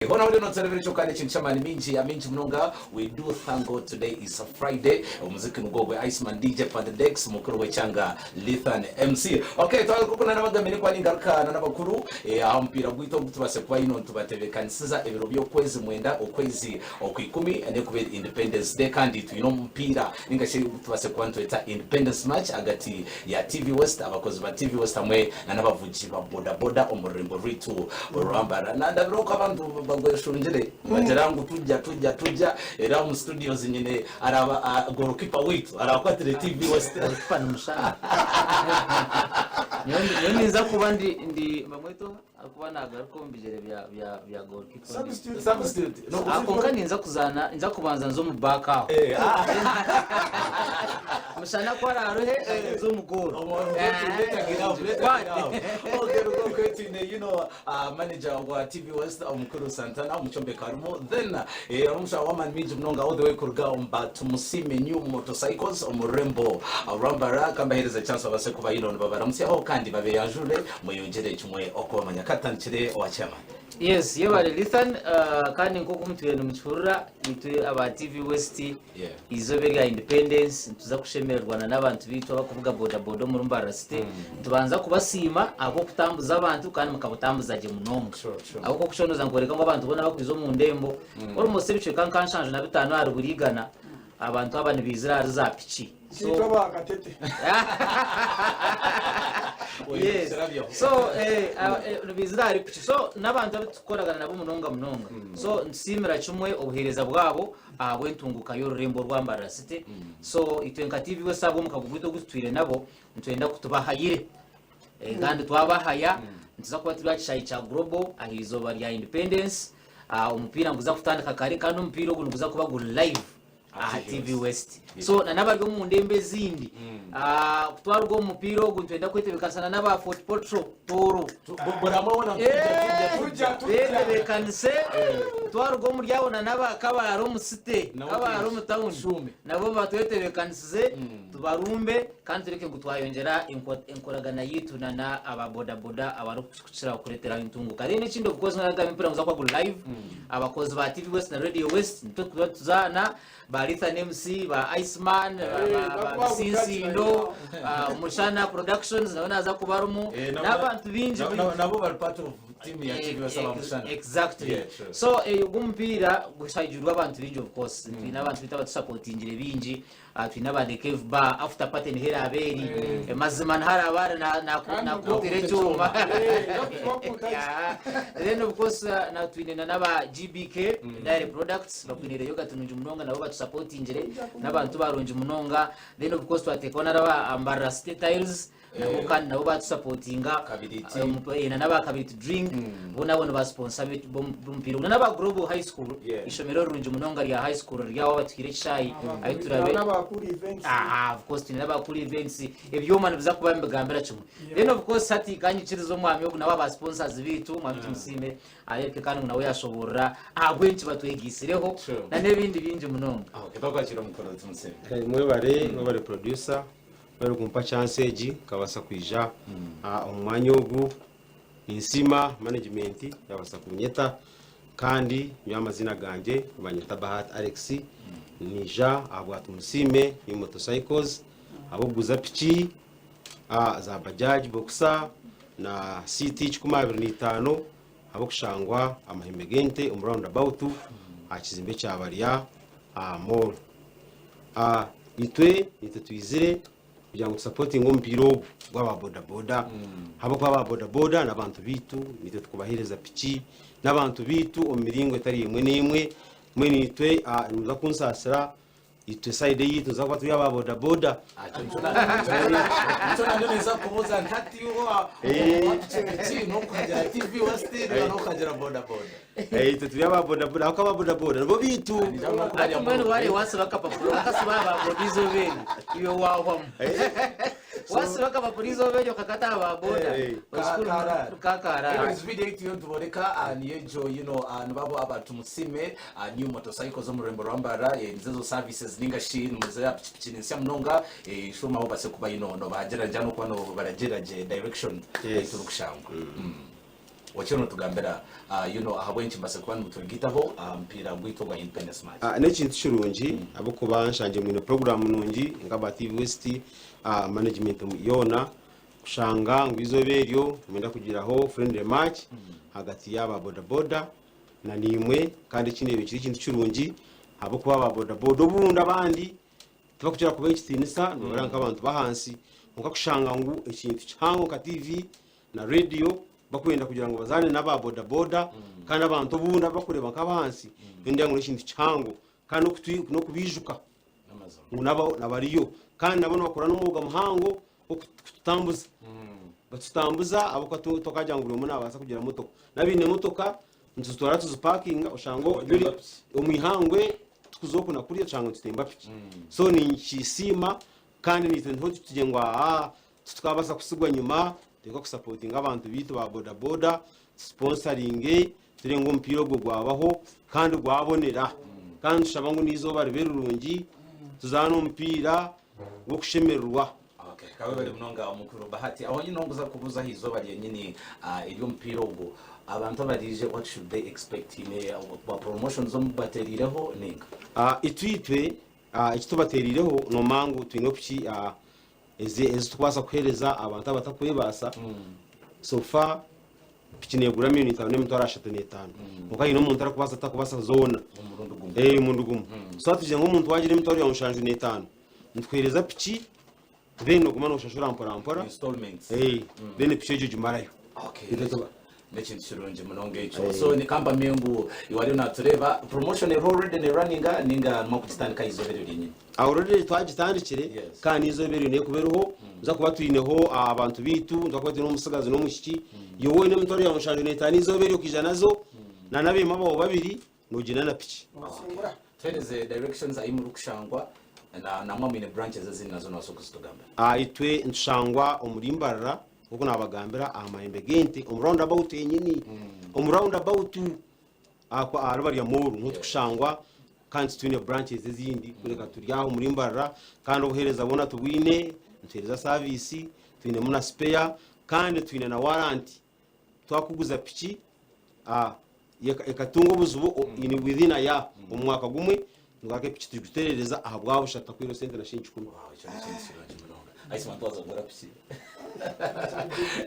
Hoona hoona noturebera ekyo kandi ekintu ky'amaani mingi amingi munonga we do thank God today is a Friday omuziki nigwo ogwe Iceman DJ Pandedex mukuru w'ekyanga Lithan MC ok twagaruka na n'abagambi nikuba ningaruka na n'abakuru eh, aha mupiira gwaitu ogu tubaase kuba ino nitubatebekanisiza ebiro by'okwezi mwenda okwezi okwikumi nekuba eri Independence Day kandi twine omupiira ninga shi ogu tubaase kuba nitweta Independence Match agati ya TV West abakozi ba TV West hamwe na n'abavugi ba bodaboda omu rurembo rwaitu orwa Mbarara. Nandabire oku abantu bagweshungire nibagira ngu tujja tujja tujja era omu studios nyine araba goalkeeper waitu arakwatire TV West. Goalkeeper ni Mushana. Nyowe ninza kuba ndi ndi bamweta oha arikuba nagaruka omu bigyere bya bya bya goalkeeper. Substitute. Substitute. No, Ah, kwonka ninza kuzaana ninza kubanza nze omu back aho. Eh, ah. Mushana ku araaruhe nze omu goal. Manager wa TV West omukuru Santana omu kyombeko arimu then eh, omushaho w'amaani mingi munonga all the way kuruga omu ba Tumusiime New Motorcycles omu rurembo rwa Kambaheereza chance babaase kuba you know, nibabaramutsyaho kandi babeyanjure mweyongyere kimwe okubamanya katutandikire owa chairman. Yes, yebare Lithan, kandi nk'oku mutwire nimukihurira, itwe aba TV West Yeah. Eizooba erya Independence nituza kushemererwa na n'abantu baitu abarikuvuga bodaboda omuri Mbarara City. Nitubanza kubasiima ahabw'okutambuza abantu kandi mukabutambuza gye munonga. Sure, sure. Ahabw'okuba okushondoza nikworeka ngu abantu boona abakwiza omu ndembo almost ebicweka nka nshanju na bitaano ahari buri igana abantu aba nibaizira ahari za piki. So, Kitwa ba Katete. Yes. So eh, ah, eh, nibaizira ahari piki. So n'abantu abu tukukoragana nabo munonga munonga. So nitusiimira kimwe obuheereza bwabo ahabw'entunguka y'orurembo orwa Mbarara City. So itwe nka TV West ahabw'omukago gwaitu ogu tutwire nabo, nitwenda ku tubahayire. Eh, Kandi twabahaya, nituza kuba turi aha kishaayi kya Global aha izooba rya Independence. Ah, omupiira niguza kutandika kare kandi omupiira ogu niguza kuba guri live aha TV West. So na n'abari omu ndembo ezindi, ah, ku twaruga omu mupiira ogu nitwenda kwetebeekanisa na n'aba Fort Portal, Tooro. Betebeekanise twaruga omuri abo na n'aba Kabale omu city, Kabale omu town nabo batwetebeekanisize tubarumbe kandi tureke ngu twayongyera enkoragana yaitu na na aba boda boda abarikukira kureeteraho entunguka. Then ekindi of course nagamba omupiira niguza kuba guri live, abakozi ba TV West na Radio West nitwe turikuba nituzaana. Ba Lithan MC, ba Iceman, ba Bisinsindo, Mushana Productions nawe naza kuba arimu Eh, nabo- n'abantu bingi nabo- bingi. nabo- nabo bari part of team ya TV basaba Mushana. Exactly. Yeah, sure. So eh, ogu omupiira gushagirwe abantu bingi of course. Twine abantu bitu abatusapotingire bingi, ah, twine aba The Cave Bar, after party niho eraabe eri. Eh, mazima niho araabe ari na- na- Kandi nakuutira nakuuta ekyoma. Eh, nakuuta Yeah. Then of course ah, na twine na n'aba GBK Dairy Products bakwinire yogurt nungi munonga nabo batusapotingire n'abantu barungi munonga then of course twateekaho n'aba Mbarara City Tiles nabo kandi nabo batusapotinga Kabiriti. Eh, eh, na n'aba Kabiriti Drink bo nabo ni ba sponsor b'omupiira ogu. Na n'aba Global High School ishomero rirungi munonga rya high school riri aho abatuhaire ekishaayi ahu turabe N'abakuru events. Aha, of course twine n'abakuru events ebyoma nibiza kuba nibigambira kimwe then of course hati kanyikiriza omwami ogu nawe aba sponsors baitu omwami Tumusiime Areebeke kandi ngu nawe yaashoboorora ahabw'enki batwegaisireho Sure. na n'ebindi bingi munonga. Okay, twakwakira omukuru Tumusiime. Eh, Mwebare, mwebare producer, mwebare kumpa chance egi nkabasa kwija ah, omu mwanya ogu. Ninsiima management yabasa kunyeta kandi nyowe amazina gangye nibanyeta Bahati Alex. Nija ahabwa Tumusiime New Motorcycles ahabw'okuguza piki ah, za Bajaj Boxer na CT 25 ahabw'okushangwa amahembe g'ente omu round about aha kizimbe kya Barya aha mall. Ah, itwe nitwe twizire kugira ngu tusapotinge omupiira ogu gw'aba bodaboda ahabw'okuba aba bodaboda n'abantu baitu nitwe tukubaheereza piki n'abantu baitu omu miringo etari emwe n'emwe mbwenu itwe ah, nimuza kunsaasira Itwe side eyaitu nituza kuba turi aba boda boda. Nikyo nanye ninza kubuuza nti hati Eh. owa pikipiki n'okuhagira TV West n'okuhagira boda boda. Eh, Itwe turi aba boda boda ahabw'okuba aba boda boda nibo baitu. Hati mbwenu wareeba wasiba akapapura okakasiba aha ba boda eizooba eryo iwe wahwamu. Wasiba akapapura eizooba eryo okakata aha ba boda Eh. ekikuru kakarara. Anyways, video ei turiyo nituboreka ah, niyo egyo you know, ah, nibabo aba Tumusiime ah, new motorcycles omu rurembo rwa Mbarara eh, nizo ezo services ninga shi nimuza ya pikipiki ni nsya munonga eh, shuuma ahu obase kuba you know, nobahagira ngira n'okuba nobaragira gye direction Yes. ei turikushangwa. Mm. Okiriyo notugambira you know ahabw'enki mbaasa kuba nitwegitaho aha mupiira gwaitu ogwa Independence Match. N'ekintu kirungi ahabw'okuba nshangire mwine puroguraamu nungi nk'aba TV West, management yoona kushanga ngu eizooba eryo nimwenda kugiraho friendly match ahagati y'aba boda boda na naimwe kandi ekindi ekyo kiri ekintu kirungi ahabw'okuba aba boda boda obundi abandi Tibakukira kubaha ekitiinisa nibabareba nk'abantu b'ahansi. Kwonka kushanga ngu ekintu kihango nka tiivi na rediyo bakwenda kugira ngu bazaane n'aba bodaboda kandi abantu obundi abu bakureeba nk'ab'ahansi, nindeeba ngu n'ekintu kihango kandi n'okubaijuka ngu nabo bariyo. Kandi nabo nibakora n'omwoga muhango gw'okututambuza. Batutambuza ahabw'okuba titwakagira ngu buri omwe naabaasa kugira motoka. N'abaine motoka nituzitwara tuzipakinga oshanga biri omu ihangwe tukuza oku na kuriya tushanga nitutemba piki so ninkisiima kandi naitwe niho tugire ngu aa titukabaasa kusigwa nyima nituteekwa kusapotinga abantu baitu ba boda boda tusiponsaringe turebe ngu omupiira ogwo gwabaho kandi gwabonera kandi nitushaba ngu n'eizooba ribe rirungi tuzaane omupiira gw'okushemererwa. Okay, kabe bari munonga omukuru Bahati. Aho nyine onguza kubuza aha izooba ryenyini ery'omupiira ogwo, abantu abariije what should they expect? Haine ba promotions omu bateriireho ninga? Itwe eki tubateriireho noomanya ngu twine piki ezi ezitukubaasa kuheereza abantu abatakwebaasa. So far piki neegura milioni 5,305 kwonka haine omuntu arikubaasa atakubaasa zoona Omurundi gumwe. Omurundi gumwe. So hati tugire ngu omuntu waagira emitwaro yawe 75 Nitukuheereza piki then oguma noshashura mpora mpora. Installments. Then piki egyo ogimarayo. Okay. N'ekintu kirungi munonga ekyo. So ni kampamye ngu iwe ariyo natureeba promotion eriho already ne runninga ninga nimwo kugitandika aha izooba eryo ryenyini. Already twagitandikire kandi n'eizooba eryo nekuba eriho. Nituza kuba twineho abantu baitu, nituza kuba twine omutsigazi n'omwishiki. Iwe oine emitwaro yaawe 75 eizooba eryo okaija nazo na n'abeema baawe babiri Nogyenda na piki. Noosingura. Tuhereze directions ahi murikushangwa na nangwa mwine branches ezindi nazo nobaasa kuzitugambira. Itwe nitushangwa omuri Mbarara nk'oku nabagambira aha mahembe g'ente omu round about yenyini omu round about ahari barya mall niho tukushangwa kandi titwine branches ezindi kureka turi aho omuri Mbarara kandi obuheereza bwona tubwine nituheereza service twinemu na spare kandi twine na warranty twakuguza piki ekatunga obuzibu in within a year omu mwaka gumwe nibwaka epiki tugiterereza aha bwa busha tutakwire sente na shilingi kikumi. Wow, ekyo n'ekintu kirungi munonga. Iceman twaza kugura piki.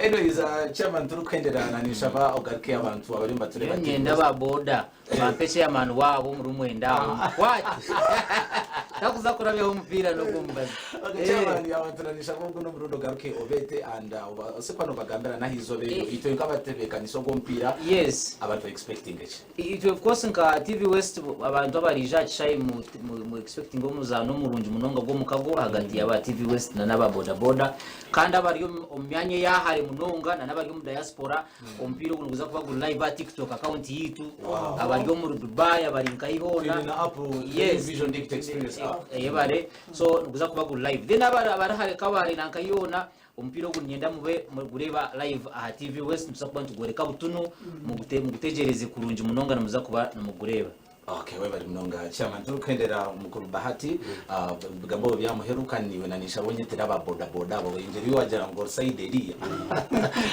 Anyways, chairman turikuhendera na ninshaba ogaruke abantu abariyo nibatureba. Nyowe niinyenda aba boda bampe chairman waabo omuri mwenda aho mukwate. Takuza kurabyaho omupiira n'ogw'omubazi. Okay, chairman, abantu na ninshaba ogu n'omurundi ogaruke obeete and ose kuba nobagambira n'aha izooba eryo itwe nk'abatebeekanisa ogw'omupiira Yes. abantu ba expecting ki? Itwe of course nka TV West abantu abariija aha kishaayi mu, mu, mu expecting omuzaano omurungi munonga gw'omukago ahagati yaba TV West na n'aba boda boda kandi abari omu omu myanya eya hare munonga na n'abari omu diaspora omupiira ogu niguza kuba guri live aha TikTok account yiitu abari omuri Dubai abari nkahi hoona Twine na app, Yes. Vision Digital Experience app. Eyebare so niguza kuba guri live then abari abari hare kabare na nkahi hoona Omupiira ogu niinyenda mube murigureeba live aha TV West, nituza kuba nitugworeka butunu, mugutegyereze kurungi munonga nimuza kuba nimugureeba. Okay, webare munonga chairman. Turikuhendera mukuru Bahati, ebigambo ebyo byamuheru kandi niiwe na ninshaba onyetire aba boda boda abo engyeri wagira ngu ori side eriya.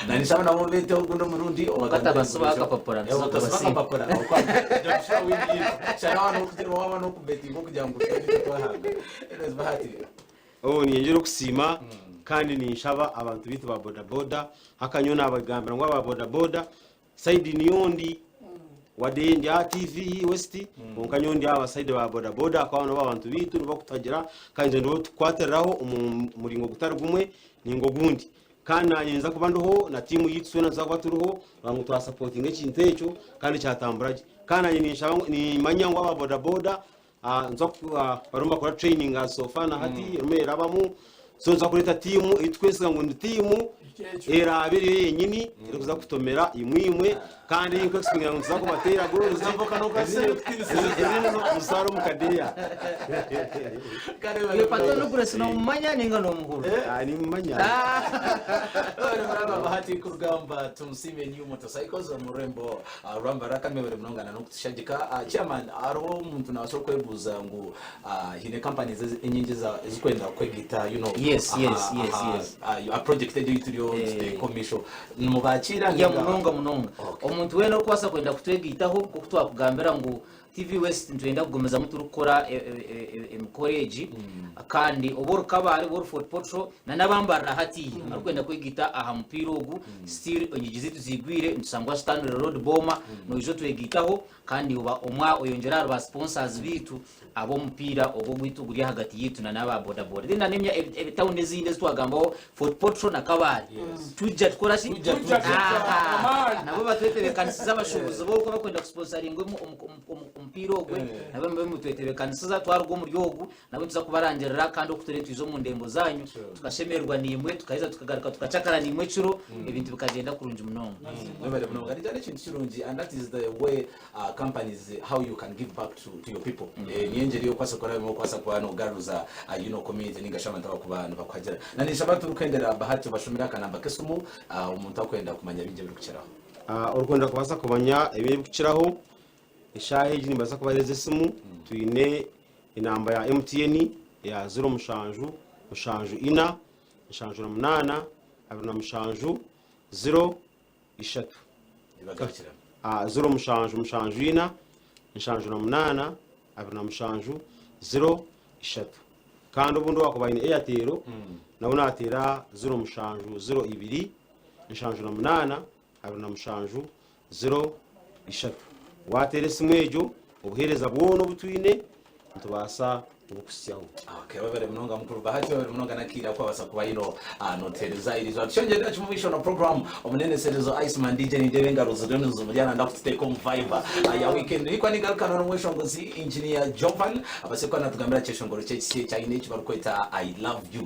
Na ninshaba nabo obeeteho ogundi omurundi obagambire Otabatsiba ngu akapapura, nituza Otatsiba kubasiima. akapapura. Shana waaba n'okubetinga okugira ngu twena twahanga. Anyways Bahati. Oh ninyongyera okusiima kandi ninshaba abantu baitu ba boda boda haka nyowe nabagambira ngu aba boda boda side niyo ndi wade ndi aha TV West kwonka nyowe ndi aha side ba boda boda ahakuba nibo abantu baitu nibo bakutagira kandi nibo tukukwatiriraho omu muringo gutari gumwe ninga ogundi kandi nanye ninza kuba ndiho na tiimu yaitu twena nituza kuba turiho kugira ngu twasapotinga ekintu ekyo kandi kyatambura gye kandi nanye ninshaba ngu nimanya ngu aba boda boda Nituza barimu nibakora training as so far na hati erimu erabamu so nituza kureeta tiimu ei turikwesiga ngu ni tiimu eraabe eriyo yenyini erikuza kutomera imwe imwe. Kandi nkwexpectinga ngu nituza kubateera goals ezindi muzitware omu kadeeya. Iwe Pato Nuguresi nomumanya ninga nomuhurira? Ah, nimumanya. Muraba Bahati kurugamba Tumusiime New Motorcycles omu rurembo rwa Mbarara kandi mwebare munonga na n'okutushagika. Chairman, hariho omuntu nabaasa okwebuuza ngu haine companies enyingi ezikwenda kwegaita you know, aha project egyo ei turiyo nituteeka omu maisho. Nimubakiira Ya ninga? munonga munonga. Omuntu weena orikubaasa kwenda kutwegaitaho nk'oku twakugambira ngu TV West nitwenda kugumizamu turikukora emikoro egi kandi oba ori Kabale oba ori Fort Portal na n'abambarira hatiiya abarikwenda kwegaita aha mupiira ogu still enyigi zaitu ziigwire nitusangwa Stanley Road Boma noija otwegaitaho kandi oba omwe oyongyere ahari ba sponsors baitu ab'omupiira ogu ogwaitu oguri ahagati yaitu na n'aba boda boda then na n'emya etawuni ezindi ezi twagambaho Fort Portal na Kabale tujja tukora ki? Tujja, tujja. Aha. Nabo batwetebekanisiza abashuubuzi bo oku bakwenda kusponsaringa omupiira ogwe nabo mube mutwetebekanisiza twaruga omuri ogu nabo nituza kubarangirira kandi oku turiyo nitwija omu ndembo zanyu tukashemererwa naimwe tukaheza tukagaruka tukacakara naimwe ekiro ebintu bikagyenda kurungi munonga. Mwebale munonga. Nikyo n'ekintu kirungi and that is the way companies how you can give back to, to your people. Niyo engyeri ey'okubaasa kukora ebimwe okubaasa kuba nogaruza you know, community ninga shi abantu abakuba nibakuhagira. Na ninshaba turikwendera Bahati obashomere akanamba k'esimu omuntu akwenda kumanya bingi ebirikukiraho. Orikwenda kubaasa kumanya ebirikukiraho, eshaaha egi nimbaasa kubaheereza esimu. Twine enamba ya MTN eya 07 74 78 27 03. Nibagarukiramu. 07 74 78 27 03. Kandi obundi owaakuba aine Airtel nawe naateera 07 02 78 27 03. Waateera esimu egyo, obuheereza bwona obu twine nitubaasa kubukuhitsyaho. Okay, webale munonga mukuru Bahati, webale munonga nakiira kwabasa kuba ino notereza iri zwa tushonje ndachi mumisho no program omuneneserezo Iceman DJ nindeba engaro ziriyo nizimurya nanda kututeka omu vibe ya weekend nikwa nigaruka no mweshongozi engineer Jovan abase kuba natugambira kyeshongoro kye kisye kyayine eki barikweta I love you.